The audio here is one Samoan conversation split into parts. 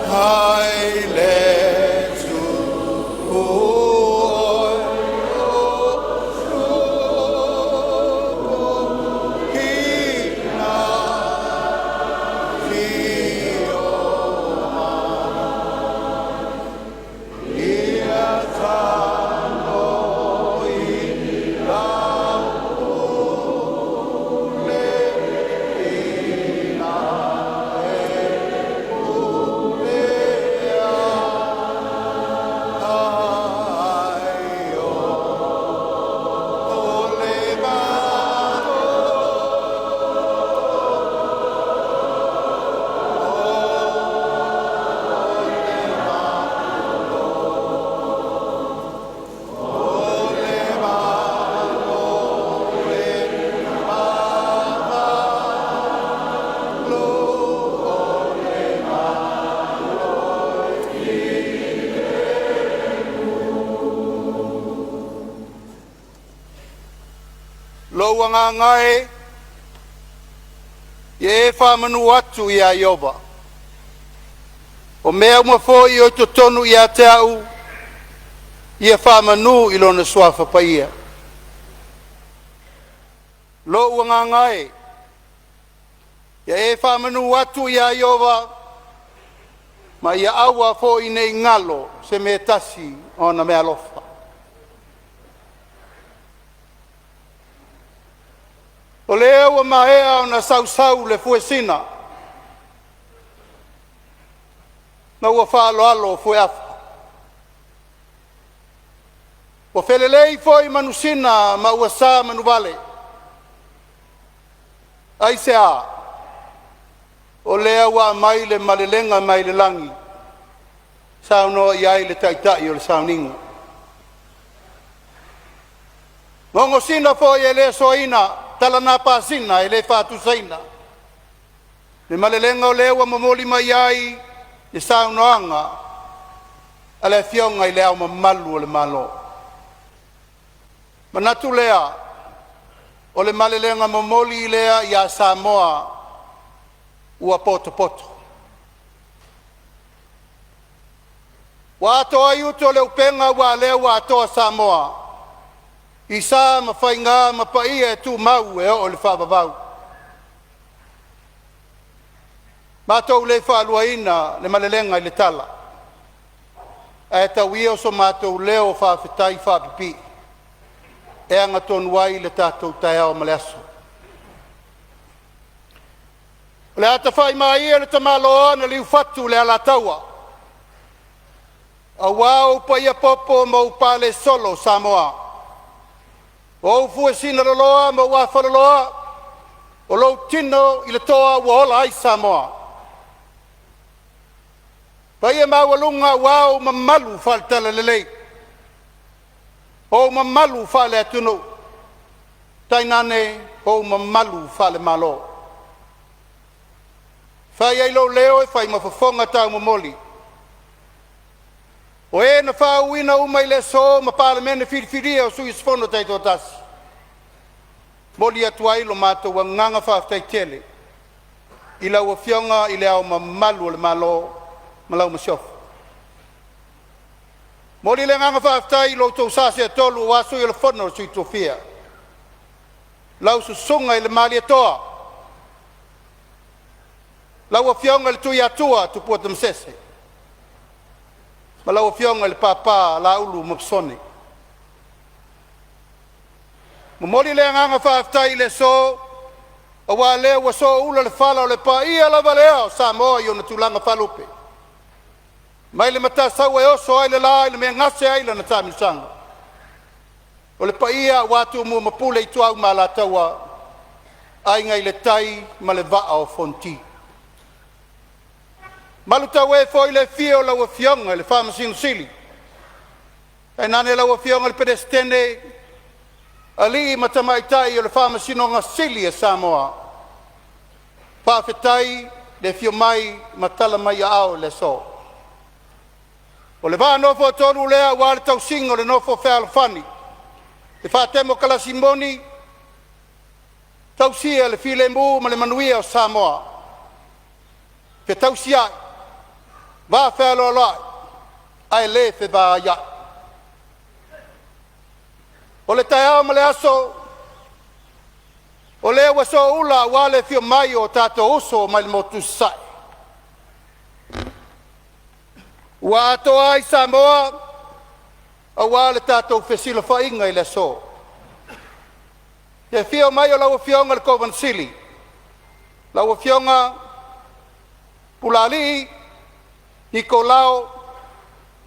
Hai le Le Malo o le Malo e Malo o le Malo e filemu. Lou agaga e, ia e faamanu atu ia Ieova, o mea uma foi o i totonu ia te au, ia faamanu i lona suafa paia. Lou agaga e, ia e faamanu atu ia Ieova, ma ia aua foi ne i galo se mea e tasi o ona meaalofa. O lea ua maea ona sausau le fuesina ma ua faaaloalo fueafa, ua felelei foi manusina ma ua sa manuvale. Aisea? O lea ua aumai le malelega mai le lagi, saunoa i ai le taitai o le sauniga. Na gosina foi e le soaina talalapasina e le faatusaina le malelega o lea ua momoli mai ai le saunoaga a le Afioga i Le Ao Mamalu o le Malo. Manatu lea o le malelega momoli lea ia Samoa ua potopoto. Ua ato ai utu o le upega aua o lea ua atoa Samoa i sa ma faiga ma paia e tumau e oo i le faavavau. Matou le faaluaina le malelega i le tala, ae tau ia o so matou leo faafetai faapipii e agatonu ai le tatou taeao ma le aso. O le a tafa'i maa ia le tamaloa na liufatu e le Alataua, aua ou paia popo ma ou palesolo Samoa, o ou fuesina loloa ma ou afaloloa, o lou tino i le toa ua ola ai Samoa. Paia maualuga aua ou mamalu faale-Talalelei, ou mamalu faale-Atunuu, tainane ou mamalu faale-Malo. E fai ai lou leo e fai ma fofoga taumomoli, o e na faauuina uma i le aso ma Palemene filifilia o sui usufono taitoatasi, e momoli atu ai lo matou agaga faafetai tele i lau Afioga i Le Ao Mamalu o le Malo ma lau Masiofo. Momoli le agaga faafetai i lo outou sa seetolu aua Sui o le Fono a Sui Tofia, lau Susuga i le Malietoa, lau Afioga i le Tuiatua Tupua Tamasese ma lau Afioga i le Papa Laulu Matisone. Momoli le agaga faafetai i le aso, aua o lea ua sooula le fala o le paia lava lea o Samoa i ona tulaga faalupe, mai le Matasaua e oso ai le la i le mea e gase ai lana taamilosaga. O le paia aua Tumua ma Pule, Ituau ma Alataua, Aiga i le Tai ma le Vaa o Fonoti. Malutaue foi le afio o lau Afioga i le Faamasino Sili, tainane lau Afioga i le Peresetene, alii ma tamaitai o le Faamasinoga Sili a Samoa. Faafetai le afio mai ma tala mai aao i le aso. O le vaa nofoatolu lea aua le tausiga o le nofo fealofani, le faatemokalasi moni, tausia le filemu ma le manuia o Samoa, fetausiai vafealoaloai ae le fevaaiai. O le taeao ma le aso o lea ua soua aua le afio mai o tatou uso mai le motu i Sasae, ua atoa ai Samoa aua le tatou fesilafaiga i le aso. Le afio mai o lau Afioga i le Kovana Sili, lau Afioga Pulaalii Nikolao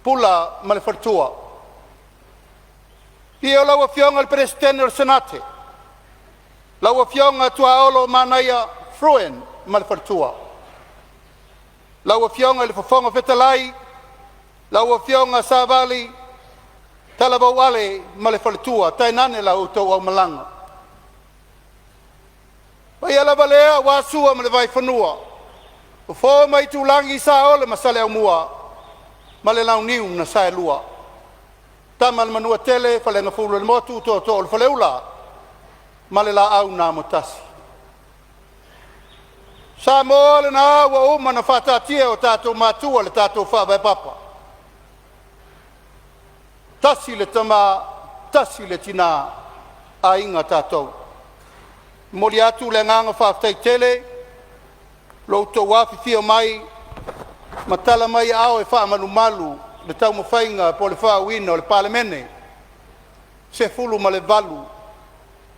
Pula ma le faletua. Afio lau Afioga i le Peresetene o le Senate, lau Afioga Tuaolo Manaia Fruin ma le faletua. Lau Afioga i le Fofoga Fetalai, lau Afioga Savali Talavou Ale ma le faletua, tainane la outou aumalaga. O le paia lava lea aua Sua ma le Vaifanua, Fofo ma Aitulagi, Saole ma Saleaaumua ma le Launiu na Saelua, Tama a le Manuatele, Faleagafulu o le Motu, Tootoo o le Faleula ma le Laau na Amotasi. Samoa o lena ua uma ona faataatia e o tatou matua le tatou faavae papa, tasi le tama, tasi le tina, aiga tatou. E momoli atu le agaga faafetai tele lo outou afifio mai ma tala mai aao e faamalumalu le taumafaiga po o le faaooina o le Palemene 18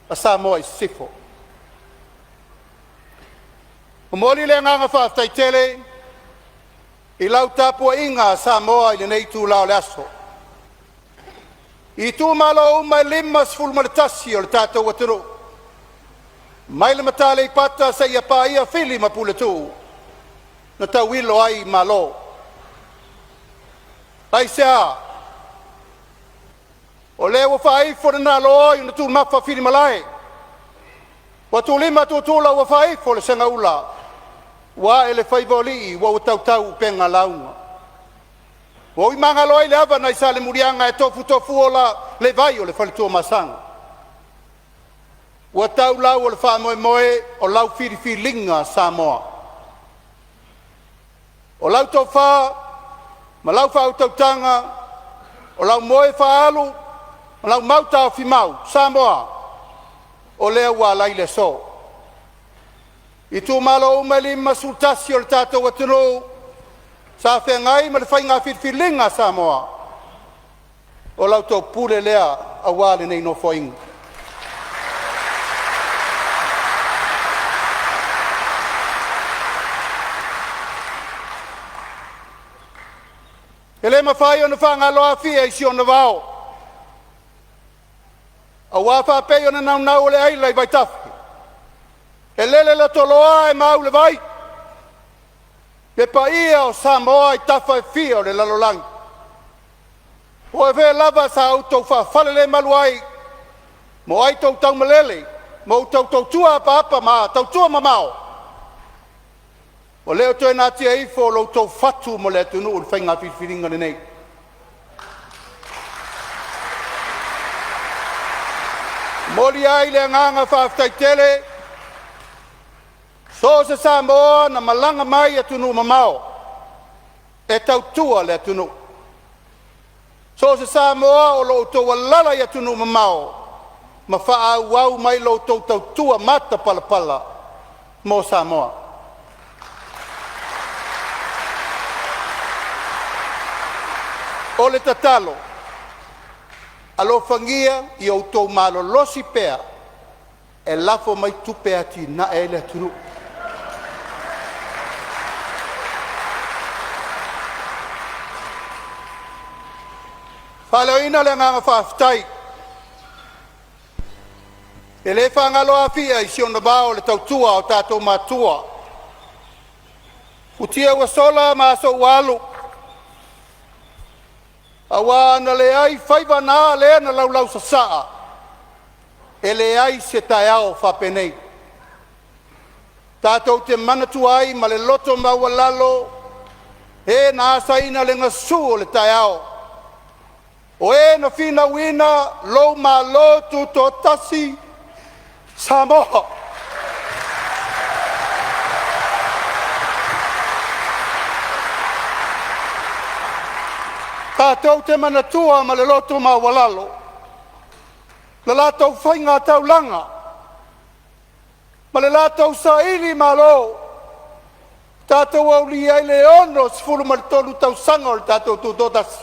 a Samoa i Sisifo. Momoli le agaga faafetai tele i lau tapuaiga Samoa i lenei itula o le aso i itumalo uma e 51 o le tatou atunuu mai le Matã Aleipata seia paia Fili ma Puletuu na tauilo ai Malo. Aisea? O lea ua faaifo le naloa i ona tumafa filimalai, ua tuulima tutula ua faaifo le segaula, ua ae le faiva o alii ua tautau upega lauga. Ua ui magalo ai le ava nai Salemuliaga ae tofutofuola le vai o le faletuamasaga. Ua tau lau o le faamoemoe o lau filifiliga Samoa. O lau tofa ma lau faautautaga, o lau moe faaalu ma lau mau taofimau Samoa, o lea ua alas le aso. Itumalo uma e 51 o le tatou atunuu sa feagai ma le faiga filifiliga a Samoa, o la outou pule lea aua lenei Nofoaiga. E le mafai ona faagalo Afia i si ona vao, aua faapei ona naunau o le aila i vaitafe, e lele le toloa ae mau le vai, le paia o Samoa i tafa e fia o le lalolagi, po o fea lava sa outou faafalelemalu ai ma o outou taumalele ma outou tautua apaapa ma tautua mamao, ua le toe natia ifo lo outou fatu mo le atunuu i le faiga filifiliga lenei. E momoli ai le agaga faafetai tele, so o se Samoa na malaga mai i atunuu mamao e tautua le atunuu, so o se Samoa o lo o outou alaala i atunuu mamao ma faaauau mai la outou tautua matapalapala mo Samoa. O le tatalo, alofagia ia outou malolosi pea e lafo mai tupe e atinae ai le atunuu. E faaleoina le agaga faafetai, e le faagalo Afia i si ona vao i le tautua a o tatou matua, futia ua sola ma aso ua alu, aua a na leai faiva na lea na laulausasaa, e leai se taeao faapenei. Tatou te manatua ai ma le loto maualalo e na asaina le gasu o le taeao, o e na finauina lou Malo Tutoatasi Samoa. Matou te manatua ma le loto maualalo le latou faitaulaga ma le latou sailimalo, tatou aulia ai le 63 tausaga o le tatou Tutoatasi.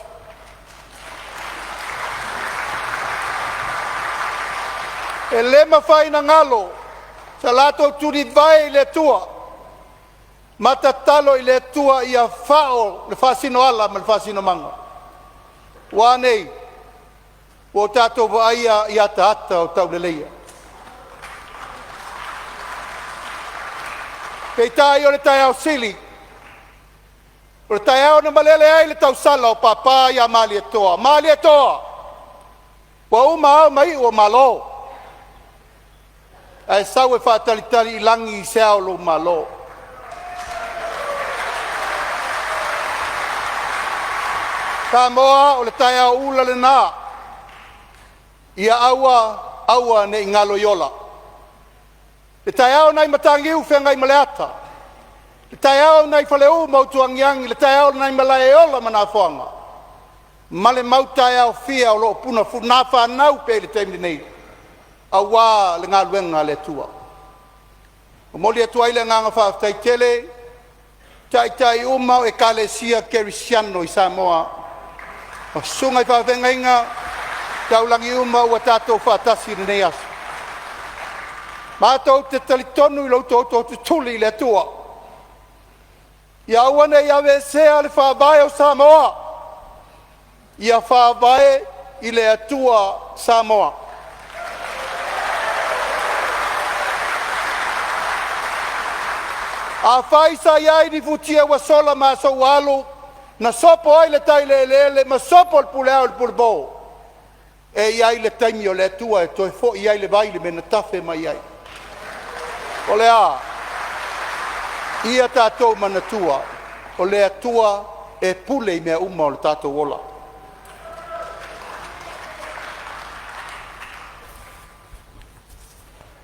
E le mafai ona galo sa latou tulivae i le Atua ma tatalo i le Atua ia fao le faasinoala ma le faasinomaga. Ua a nei? Ua o tatou vaaia i ataata o tauleleia. Peitai o le taeao sili, o le taeao na malele ai le tausala o Papa ia Malietoa, Malietoa, ua uma ao ma iu o Malo, ae sau e faatalitali i lagi se ao o lou Malo. Samoa o le taeao ula lena, ia aua aua ne i galo i ola. Le taeao nai Mataniu Feagaimaleata, le taeao nai Faleu ma Utuagiagi, le taeao nai Malaeola ma Nafoaga, ma le mau taeao fia o loo fanau pea i le taimi nei aua le galuega a le Atua. E momoli atu ai le agaga faafetai tele i taitai uma o Ekalesia Kerisiano i Samoa, o susuga i faafeagaiga taulagi uma ua tatou faatasi i lenei aso. Matou te talitonu i lo outou tootutuli i le Atua, ia aua ne i aveesea le Faavae o Samoa, ia Faavae i le Atua Samoa. Afai sa i ai ni futia ua sola ma aso ua alu na sopo ai le tai i le eleele ma sopo le pule ao i le pulepo, e i ai le taimi o le Atua e toe foi ai le vai i le mea na tafe mai ai. O le a? Ia tatou manatua, o le Atua e pule i mea uma o le tatou ola.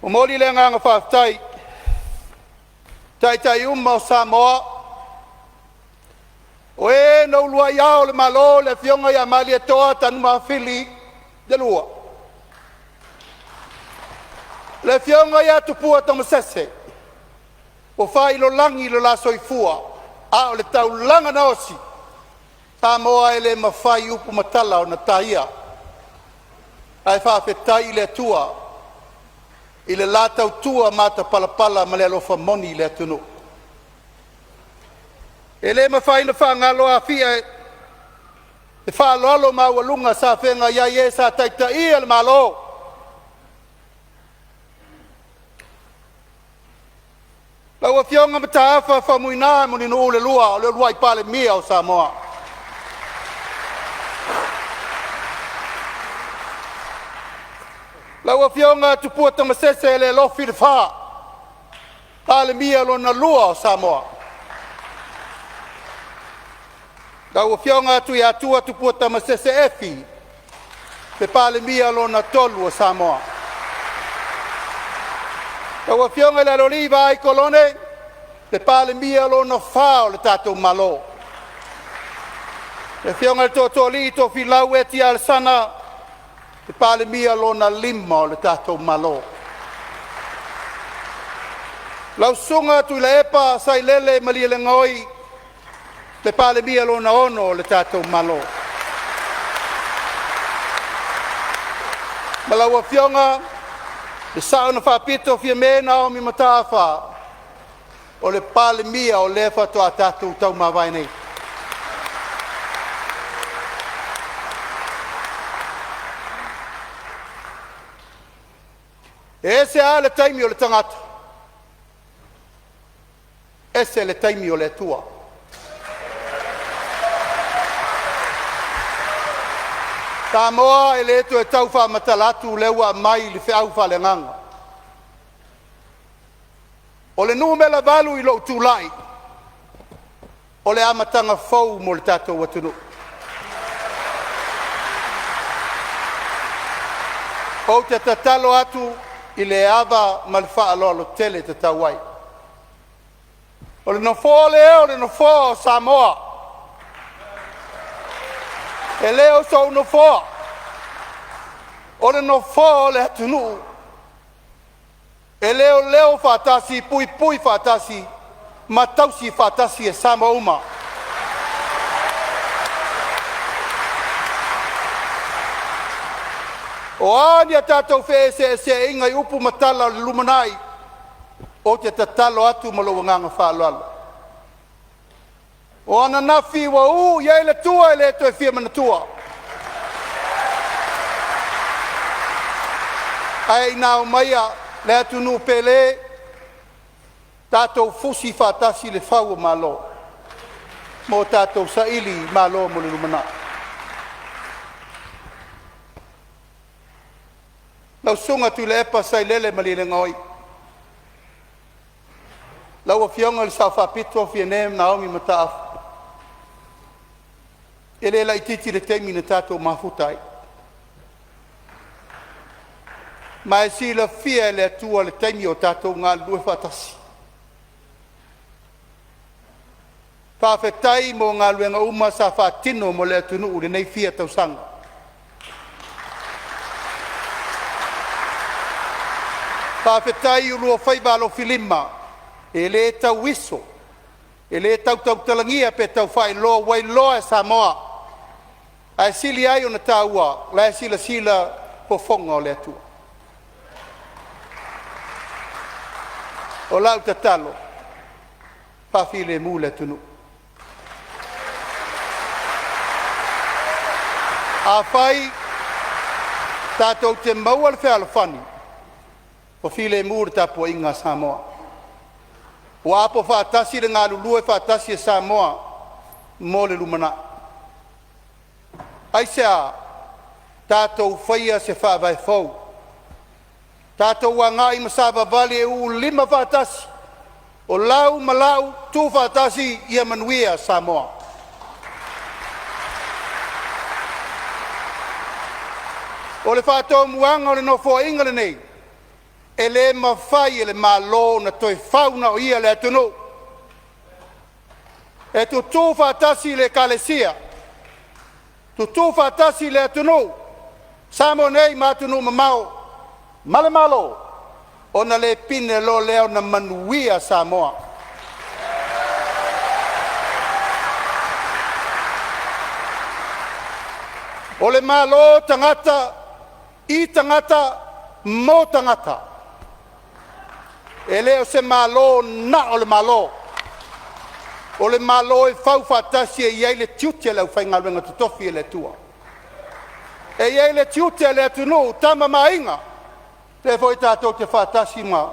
Momoli le agaga faafetai i taitai uma o Samoa o e na uluai Ao o le Malo, le Afioga ia Malietoa Tanumafili II, le Afioga ia Tupua Tamasese ua failolagi lo la soifua a o le taulaga na osi, Samoa e le mafai upu ma tala ona taia, ae faafetai i le Atua i le la tautua matapalapala ma le alofa moni i le atunuu. E le mafai ona faagalo Afia e faaaloalo maualuga sa feagai ai e sa taitaia le Malo. Lau Afioga Mataafa Faumuina Mulinuu II o le uluai Palemia o Samoa. Lau Afioga Tupua Tamasese Lealofi Lefa, Palemia lona lua o Samoa. Lau Afioga Tuiatua Tupua Tamasese Efi, le Palemia lona tolu o Samoa. Lau Afioga i le Aloalii Vaai Kolone, le Palemia lona fa o le tatou Malo. Le Afioga i le Tootooalii Tofilau Eti Alesana, le Palemia lona lima o le tatou Malo. Lau Susuga Tuilaepa Sailele Malielegaoi, le Palemia lona 6 o le tatou Malo. Ma lau Afioga le Sao na Faapito Fiame Naomi Mataafa, o le Palemia o lea faatoa tatou taumavae nei. E ese lava le taimi o le tagata, ese le taimi o le Atua. Samoa e le toe tau faamatala atu, o lea ua aumai le feau faaleagaga. O le numera 8 i lou tulai, o le amataga fou mo le tatou atunuu. Ou te tatalo atu i le ava ma le faaaloalo tele e tatau ai. O le Nofoa lea o le Nofoa o Samoa. E le o sou nofoa, o le nofoa o le atunuu e leoleo faatasi, puipui faatasi ma tausi faatasi e Samoa uma. O a ni a tatou feeseeseaiga i upu ma tala o le lumanai, ou te tatalo atu ma lou agaga faaaloalo, o ananafi ua uu i ai le tua e le toe fia manatua, Ae ina aumaia le atunuu pele, tatou fusi faatasi le fau o malo ma o tatou saili malo mo le lumanai. Lau Susuga Tuilaepa Sailele Malielegaoi, lau Afioga i le Sao Faapito Fiame Naomi Mataafa, e le laitiiti le taimi na tatou mafuta ai, ma e silafia e le Atua le taimi o tatou galulue faatasi. Faafetai mo galuega uma sa faatino mo le atunuu i lenei fia tausaga. Faafetai i oulua faiva alofilima, e le tauiso, e le tau tautalagia pe tau faailoa, ua iloa e Samoa, ae sili ai ona taua o la e silasila fofoga o le Atua. O lau tatalo, faafilemu le atunuu. Afai tatou te maua le fealofani, ua filemu le tapuaiga a Samoa, ua apo faatasi le galulue faatasi a Samoa mo le lumanai. Aisea? Tatou faia se faavae fou, tatou agai ma savavali e uu lima faatasi, o lau ma lau, tu faatasi, ia manuia Samoa. O le faatomuaga o le Nofoaiga lenei, e le mafai e le Malo ona toe fau na o ia le atunuu. E tutu faatasi le Ekalesia, tutu faatasi le atunuu, Samoa nei ma atunuu mamao ma le Malo, ona le pine loa lea ona manuia Samoa. O le Malo tagata i tagata mo tagata. E le o se Malo na o le Malo, o le Malo e faufaatasi e i ai le tiute o le aufaigaluega totofi a le Atua. E i ai le tiute o le atunuu, Tama ma Aiga, lea foi tatou te faatasi ma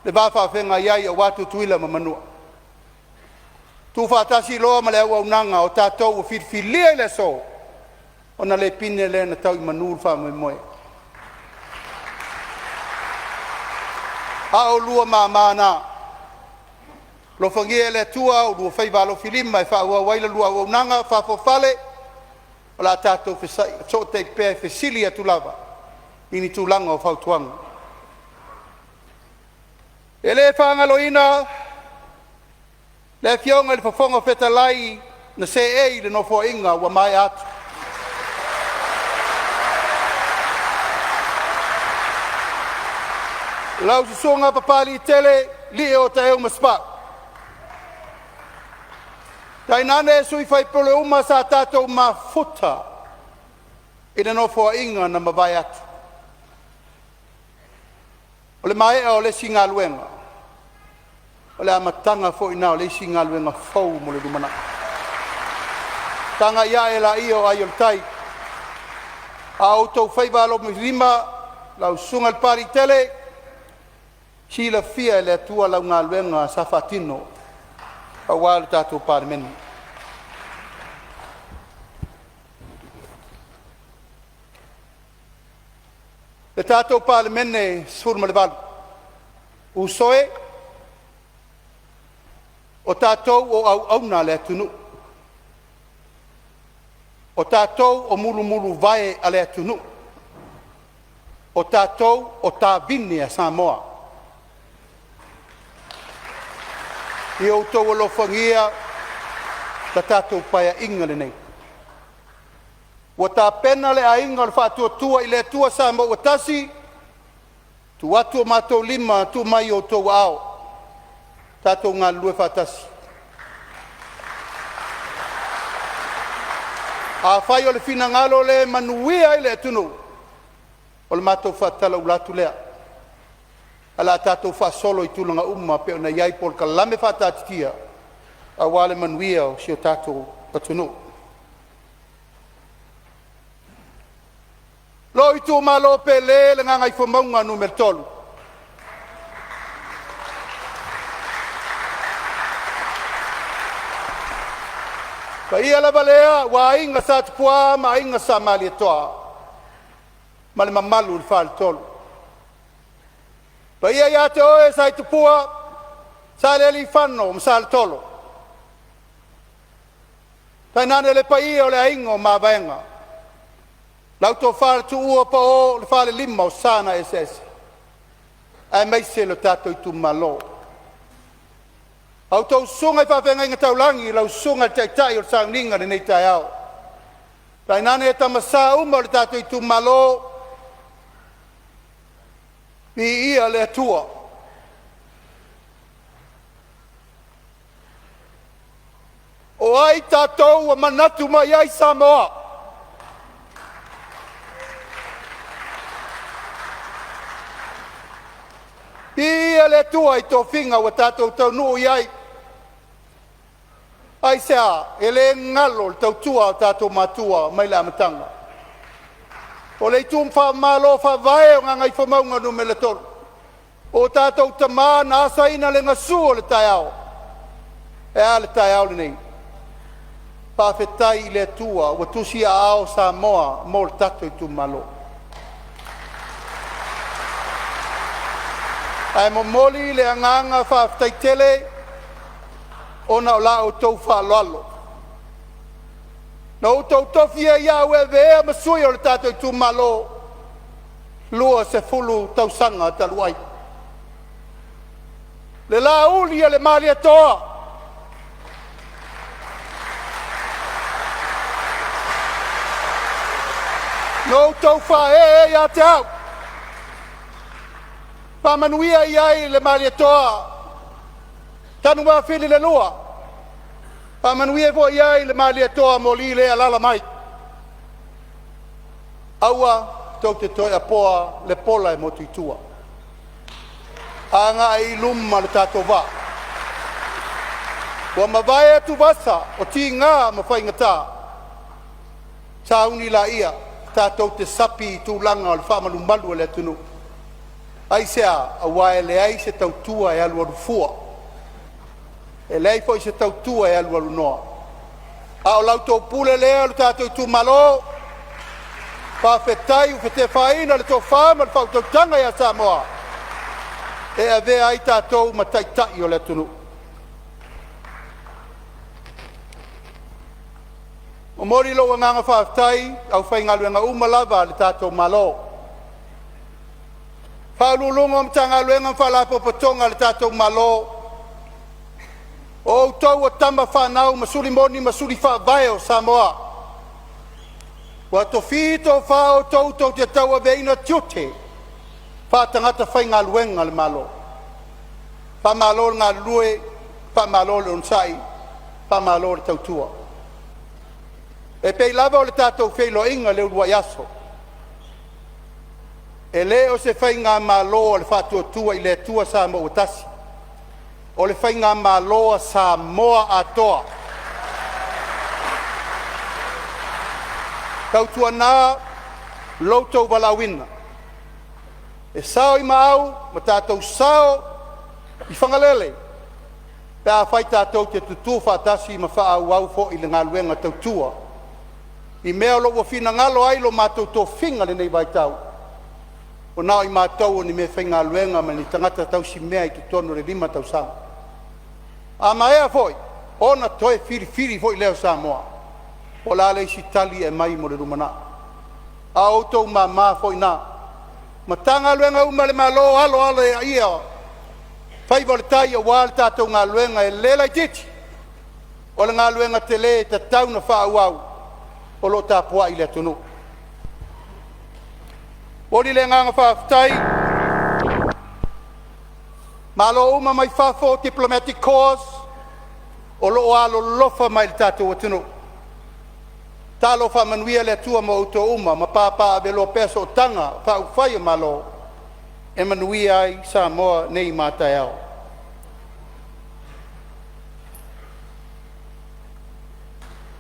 le va faafeagai ai aua Tutuila ma Manua. Tuufaatasi loa ma le auaunaga o tatou ua filifilia i le aso, ona le pine lea ona tau i manu le faamoemoe. A o oulua mama na, alofagia e le Atua oulua faiva alofilima e faaauau ai la oulua auaunaga faafoafale, o le a tatou fesootai pea e fesili atu lava i ni tulaga o fautuaga. E le faagaloina le Afioga i le Fofoga Fetalai na seei i le Nofoaiga ua maea atu, lau Susuga Papaliitele Lio Taeu Masepau, tainane sui usufono uma sa tatou mafuta i le Nofoaiga na mavae atu. O le maea o le isi galuega, o le amataga foi lena o le isi galuega fou mo le lumanai. Tagai ae laia o ai o le tai. A o outou faiva alofilima, lau Susuga i le Papaliitele, silafia e le Atua lau galuega sa faatino aua le tatou Palemene. Le tatou Palemene 18, uso e, o tatou o auauna a le atunuu, o tatou o mulumuluvae a le atunuu, o tatou o tavine a Samoa. Ia outou alofagia le tatou Paeaiga lenei. Ua tapena le Aiga o le Faatuatua i le Atua Samoa ua tasi, tuu atu o matou lima, tuu mai i outou aao, tatou galulue faatasi. Afai o le finagalo lea e manuia ai le atunuu, o le matou faatalaula atu lea, ae o le a tatou faasolo i tulaga uma pei ona i ai polokalame faataatitia aua le manuia o si o tatou atunuu. Lou itumalo pele, le Gagaifomauga Nu.3, paia lava lea aua Aiga Sa Tupua ma Aiga Sa Malietoa ma le mamalu i le Faletolu. Paia ia te oe Sa Tupua, Salealiifano ma Saletolo, tainane le paia o le aiga o Mavaega, lau Tofa i le Tuua po o le Falelima o Sa na Eseese, aemaise le tatou itumalo. A outou susuga i faafeagaiga taulagi, lau susuga i le taitai o le sauniga i lenei taeao, tainane tama sa uma o le tatou itumalo, viia le Atua. O ai tatou ua manatu mai ai Samoa? Viia le Atua i tofiga ua tatou taunuu i ai. Aisea? E le galo le tautua a o tatou matua mai le amataga. O le itu faamalo faavae o Gagaifomauga Nu.3, o tatou tama na asaina le gasu o le taeao. E a le taeao lenei? Faafetai i le Atua ua tusiaao Samoa mo le tatou itumalo. Ae momoli le agaga faafetai tele ona o la outou faaaloalo na outou tofia ai au e avea ma sui o le tatou itumalo 20 tausaga talu ai. Le lauli e le Malietoa, na outou faaee ia te au, faamanuia i ai le Malietoa Tanuvafili le lua, faamanuia foi i ai le Malietoa Moli lea e alaala mai. Aua tou te toe apoa le pola e motu i tua, agai i luma le tatou vaa. Ua mavae atuvasa o tiga ma faigata, sauni laia tatou te sapi i tulaga o le faamalumalu a le atunuu. Aisea? Aua e leai se tautua e alualu fua, e leai foi se tautua e alualu noa. A o la outou pule lea le tatou itumalo, faafetai ua fetefaaina le tofa ma le faautautaga ia Samoa e avea ai tatou ma taitai o le atunuu. Momoli lou agaga faafetai i aufaigaluega uma lava a le tatou Malo, Ofisa Sili o Pulega o Matagaluega ma Faalapotopotoga a le tatou Malo, o outou o tama fanau ma suli moni ma suli faavae o Samoa ua tofi tofa outou tou te tauaveina tiute faa-tagata faigaluega a le Malo. Faamalo le galulue, faamalo le onosai, faamalo le tautua. E pei lava ona tatou feiloaiga i le uluai aso, e le o se faigamalo a le Faatuatua i le Atua Samoa ua Tasi, o le faigamalo a Samoa atoa. Tautuana lo outou valaauina, e sao i Maau ma tatou sao i Fagalele pe afai tatou te tutu faatasi ma faaauau foi le galuega tautua i mea o lo o ua finagalo ai lo matou tofiga i lenei vaitau, ua na o i matou o ni meafaigaluega ma ni tagata tausimea i totonu o le 5 tausaga. A maea foi ona toe filifili foi lea o Samoa. Po o le a le isi tali e aumai mo le lumanai, a o outou mama foi na. Matagaluega uma a le Malo, alo alo ia faiva o le tai aua le tatou galuega e le laitiiti, o le galuega tele e tatau ona faaauau. O loo tapuai le atunuu. Momoli le agaga faafetai i malo uma mai fafo, Diplomatic Corps o loo alolofa mai i le tatou atunuu. Talo faamanuia le Atua ma outou uma ma papaaveloa pea sootaga faaupufai o Malo e manuia ai Samoa nei ma a taeao.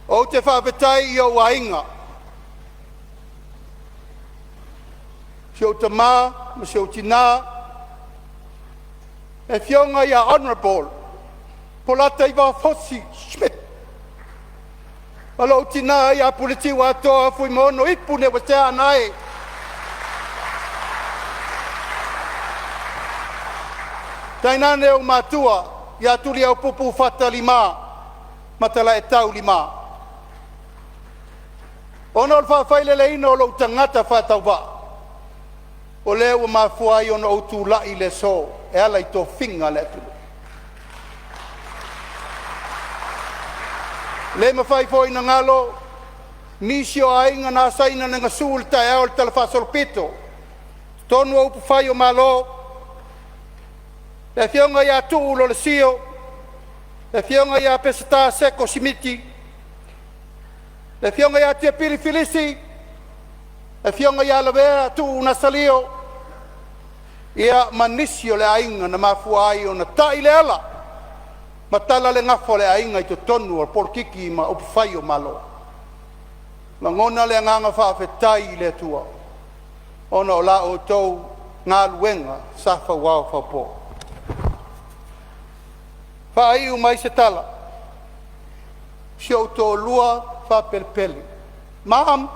Ou te faafetai i ou aiga, si ou tama ma si ou tina, le afioga ia Hon Bolataivao Fosi Schmidt ma lou tina ia Puletiuatoa Fuimaono Ipu Leuatea Anae. Tainane ou matua ia Tuliaupupu Fatalima ma Talaetau Lima, ona o le faafaileleina o lou tagata faatauvaa o lea ua mafua ai ona ou tulai i le aso e ala i tofiga a le atunuu. E le mafai foi ona galo nisi o aiga na asaina le gasu i le taeao o le talafaasolopito i totonu o upufai o Malo, le afioga ia Tuu Lolesio, le afioga ia Peseta Seko Simiti, le afioga ia Tiapili Filisi, le afioga ia Lavea Tuu Nasalio, ia ma nisi o le aiga na mafua ai ona tai le ala ma tala le gafa o le aiga i totonu o polokiki ma upufai o Malo. Lagona le agaga faafetai i le Atua ona o la outou galuega sa fauao faupo. Faaiu mai se tala, si ou toalua faapelepele, mom,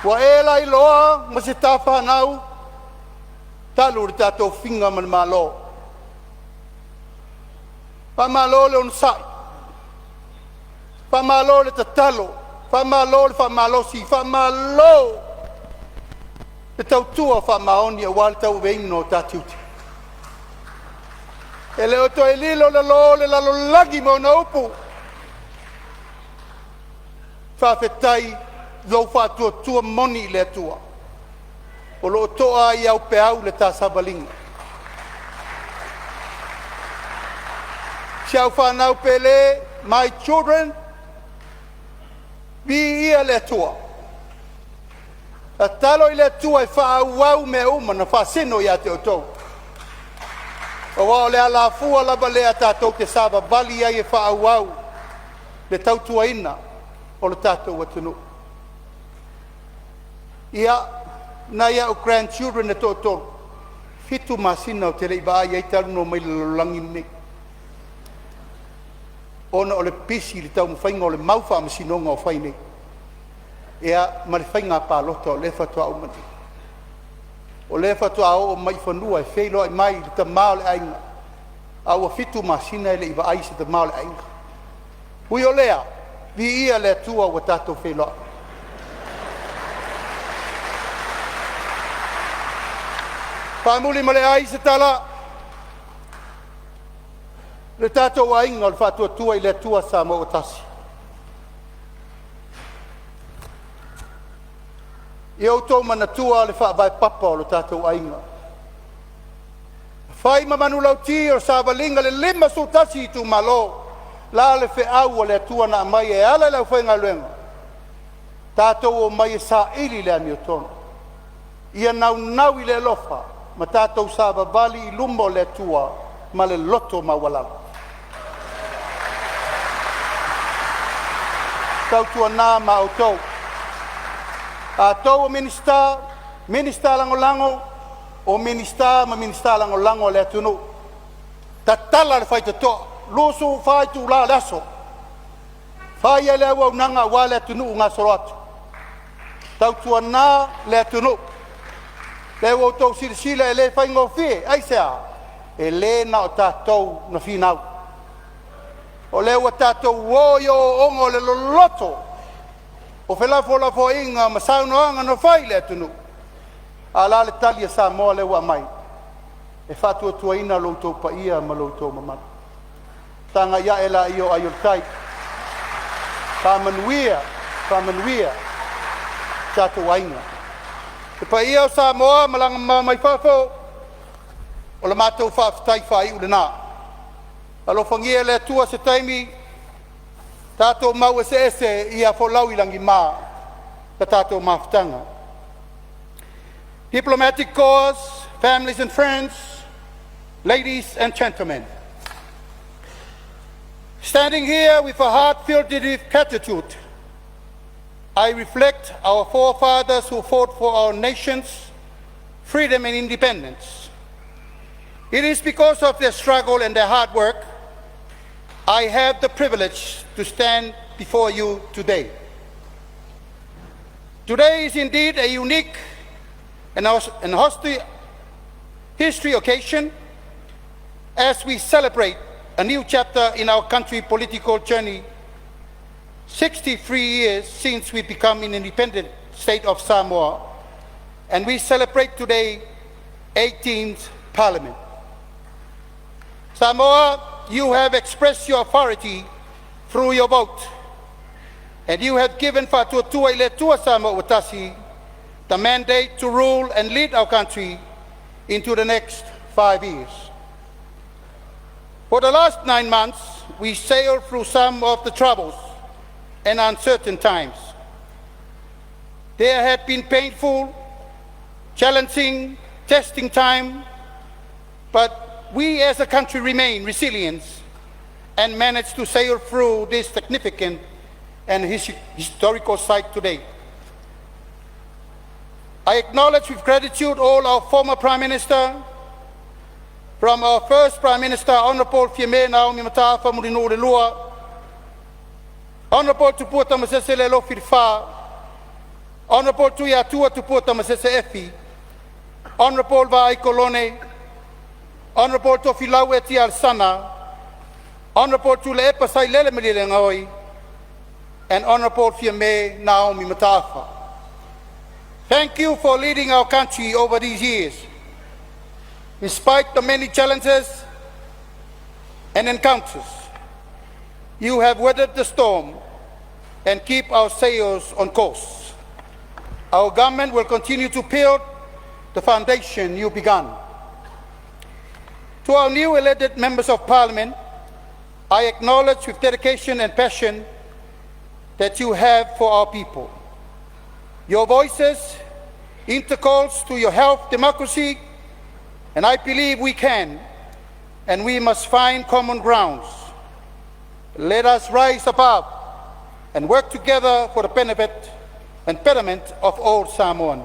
ua e lailoa ma se ta fanau talu le ta tofiga ma le Malo. Faamalo le onosai, faamalo le tatalo, faamalo le faamalosi, faamalo le tautua faamaoni aua le tauaveina o ta tiute. E le o toe lilo lalo o le lalolagi ma ona upu. Faafetai i lou faatuatua moni i le Atua o lo o toa ai au peau i le ta savaliga. Si au fanau pele, my children, viia le Atua. Tatalo i le Atua e faaauau mea uma na faasino ia te outou, aua o le alafua lava lea tatou te savavali ai e faaauau le tautuaina o le tatou atunuu. Ia, nai a'u grandchildren e toatolu, 7 masina ou te le i vaai i ai talu ona omai i le lalolagi lenei ona o le pisi i le taumafaiga o le mau faamasinoga o fai nei, ia ma le faiga palota o lea faatoa uma nei. O lea faatoa oo mai i fanua e feiloai mai i le tama o le aiga, a ua 7 masina e le i vaai i se tama o le aiga. Ui o lea, viia le Atua ua tatou feiloai. Faamuli ma le ai se tala, le tatou aiga o le Faatuatua i le Atua Samoa ua Tasi, ia outou manatua le faavae papa o lo tatou aiga, na fai ma manulauti o le savaliga i le 51 itumalo. O le a le feau a le Atua na aumai e ala i le aufaigaluega? Tatou omai e saili le amiotonu, ia naunau i le alofa ma tatou savavali i luma o le Atua ma le loto maualalo. Tautuana ma outou, atou o Minisita, Minisita Lagolago, o Minisita ma Minisita Lagolago a le atunuu, tatala le faitotoa 24 itula o le aso, fai ai le auaunaga aua le atunuu gasolo atu. Tautuana le atunuu, lea ua outou silasila e le faigofie. Aisea? E le na o tatou na finau, o lea ua tatou o i ooooga o le loloto o felafolafoaiga ma saunoaga na fai i le atunuu. A o le a le tali a Samoa lea ua aumai? E faatuatuaina lo outou paia ma lo outou mamalu. Tagai ae laia o ai o le tai, faamanuia, faamanuia i tatou aiga. Le paia o Samoa malaga mamao mai fafo, o le matou faafetai faaiu lena. Alofagia e le Atua se taimi tatou mau eseese ia folau i lagima la tatou mafutaga. Diplomatic Corps, families and friends, ladies and gentlemen. Standing here with a heart filled with gratitude, I reflect our forefathers who fought for our nation's freedom and independence. It is because of their struggle and their hard work I have the privilege to stand before you today. Today is indeed a unique and history occasion as we celebrate a new chapter in our country political journey, 63 years since we become an independent state of Samoa, and we celebrate today 18th Parliament. Samoa, you have expressed your authority through your vote, and you have given Faatuatua i le Atua Samoa ua Tasi the mandate to rule and lead our country into the next 5 years. For the last 9 months, we sailed through some of the troubles and uncertain times. There had been painful, challenging, testing time, but we as a country remain resilient and managed to sail through this significant and historical site today. I acknowledge with gratitude all our former Prime Minister, from our first Prime Minister, Honorable Fiame Naomi Mataafa Mulinuu II, Honorable Tupua Tamasese Lealofi Lefa, Honorable Tuiatua Tupua Tamasese Efi, Honorable Vaai Kolone, Honorable Tofilau Eti Alesana, Honorable Tuilaepa Sailele Malielegaoi, and Honorable Fiame Naomi Mataafa. Thank you for leading our country over these years. Despite the many challenges and encounters, you have weathered the storm and keep our sails on course. Our government will continue to build the foundation you began. To our new elected members of parliament, I acknowledge with dedication and passion that you have for our people. Your voices intercalls to your health democracy, and I believe we can and we must find common grounds. Let us rise above and work together for the benefit and betterment of all Samoan.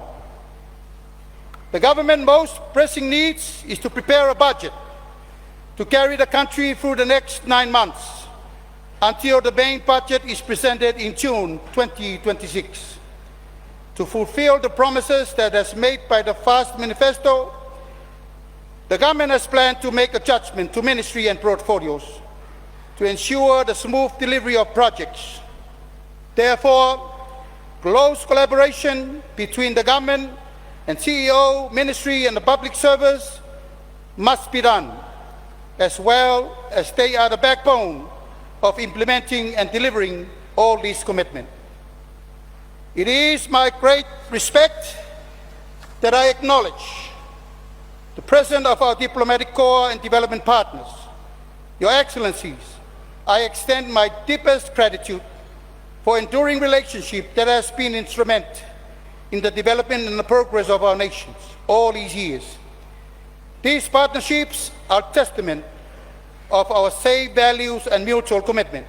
The government's most pressing needs is to prepare a budget to carry the country through the next 9 months until the main budget is presented in June 2026. To fulfill the promises that has made by the FAST Manifesto, the government has planned to make adjustment to ministry and portfolios to ensure the smooth delivery of projects. Therefore, close collaboration between the government and CEO, ministry and the public service must be done, as well as they are the backbone of implementing and delivering all these commitments. It is my great respect that I acknowledge the presence of our diplomatic corps and development partners. Your Excellencies, I extend my deepest gratitude for enduring relationship that has been instrumental in the development and the progress of our nations all these years. These partnerships are testament of our shared values and mutual commitment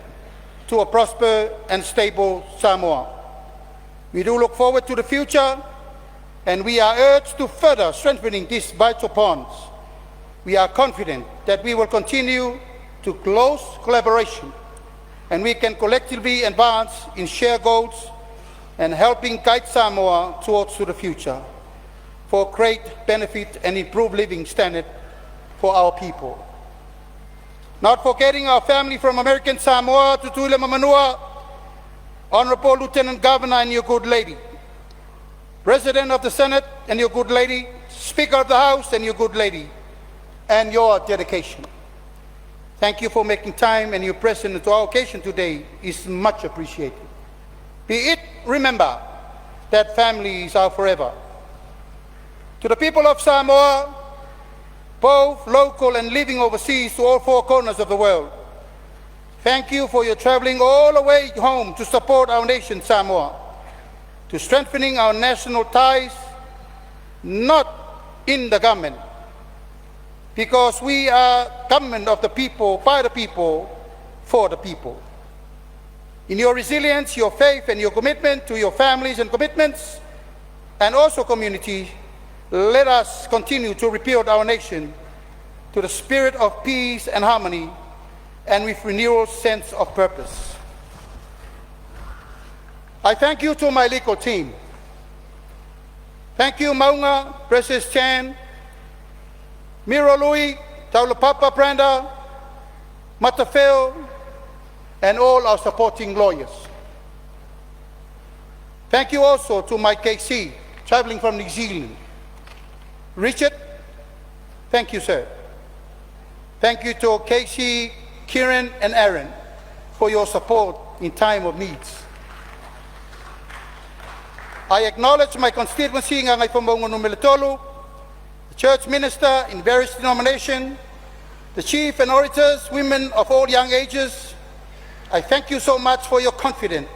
to a prosperous and stable Samoa. We do look forward to the future, and we are urged to further strengthening these vital bonds. We are confident that we will continue to close collaboration and we can collectively advance in shared goals and helping guide Samoa towards to the future for great benefit and improved living standard for our people. Not forgetting our family from American Samoa, Tutuila ma Manua, Honorable Lieutenant Governor and your good lady, President of the Senate and your good lady, Speaker of the House and your good lady, and your dedication. Thank you for making time and your presence to our occasion today is much appreciated. Be it remembered that families are forever. To the people of Samoa, both local and living overseas to all four corners of the world, thank you for your traveling all the way home to support our nation Samoa, to strengthening our national ties, not in the government, because we are government of the people, by the people, for the people. In your resilience, your faith, and your commitment to your families and commitments, and also community, let us continue to rebuild our nation to the spirit of peace and harmony and with renewal sense of purpose. I thank you to my legal team. Thank you, Maunga, Precious Chan, Miro Lui, Taulapapa Branda, Matafeo, and all our supporting lawyers. Thank you also to my KC, traveling from New Zealand. Richard, thank you, sir. Thank you to Casey, Kieran, and Aaron for your support in time of needs. I acknowledge my constituency, Gagaifomauga Nu.3, the church minister in various denominations, the chief and orators, women of all young ages. I thank you so much for your confidence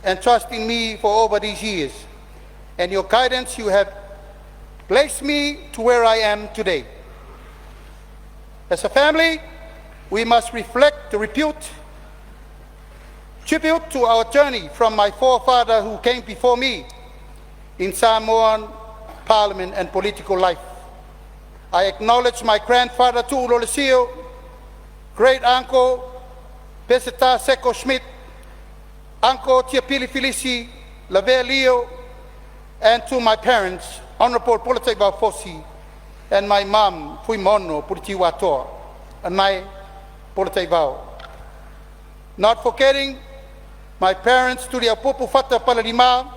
and trust in me for over these years, and your guidance you have placed me to where I am today. As a family, we must reflect the repute, tribute to our journey from my forefather who came before me in Samoan parliament and political life. I acknowledge my grandfather Tu'u Lolesio, great uncle Peseta Seko Schmidt, Uncle Tiapili Filisi, Lavea Leo, and to my parents, Honorable Polataivao Fosi, and my mom, Fuimaono Puritiuatoa, Anae Polataivao. Not forgetting my parents, Tuliaupupu Fata Palalima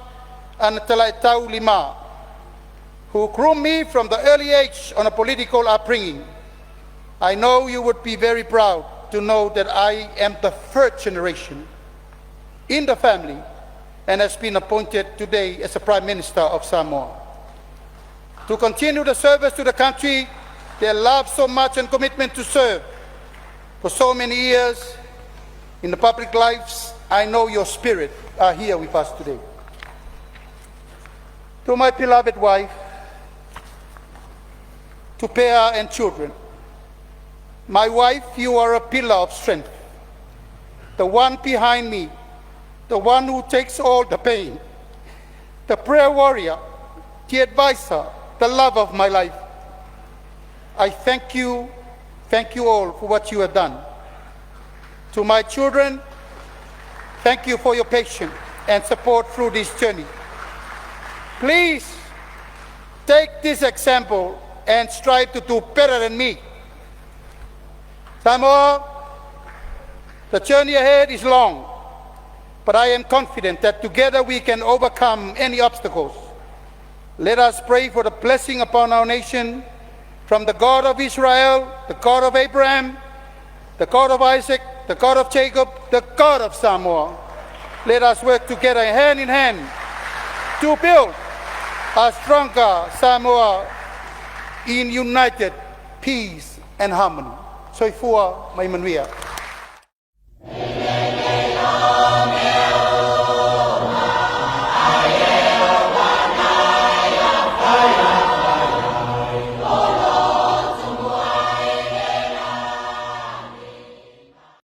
and Talaitau Lima, who groomed me from the early age on a political upbringing. I know you would be very proud to know that I am the third generation in the family and has been appointed today as the Prime Minister of Samoa. To continue the service to the country they love so much and commitment to serve for so many years in the public lives, I know your spirit are here with us today. To my beloved wife, to Pea and children, my wife, you are a pillar of strength, the one behind me, the one who takes all the pain, the prayer warrior, the advisor, the love of my life. I thank you all for what you have done. To my children, thank you for your patience and support through this journey. Please take this example and strive to do better than me. Samoa, the journey ahead is long, but I am confident that together we can overcome any obstacles. Let us pray for the blessing upon our nation from the God of Israel, the God of Abraham, the God of Isaac, the God of Jacob, the God of Samoa. Let us work together hand in hand to build a stronger Samoa in united peace and harmony. Soifua ma ia manuia.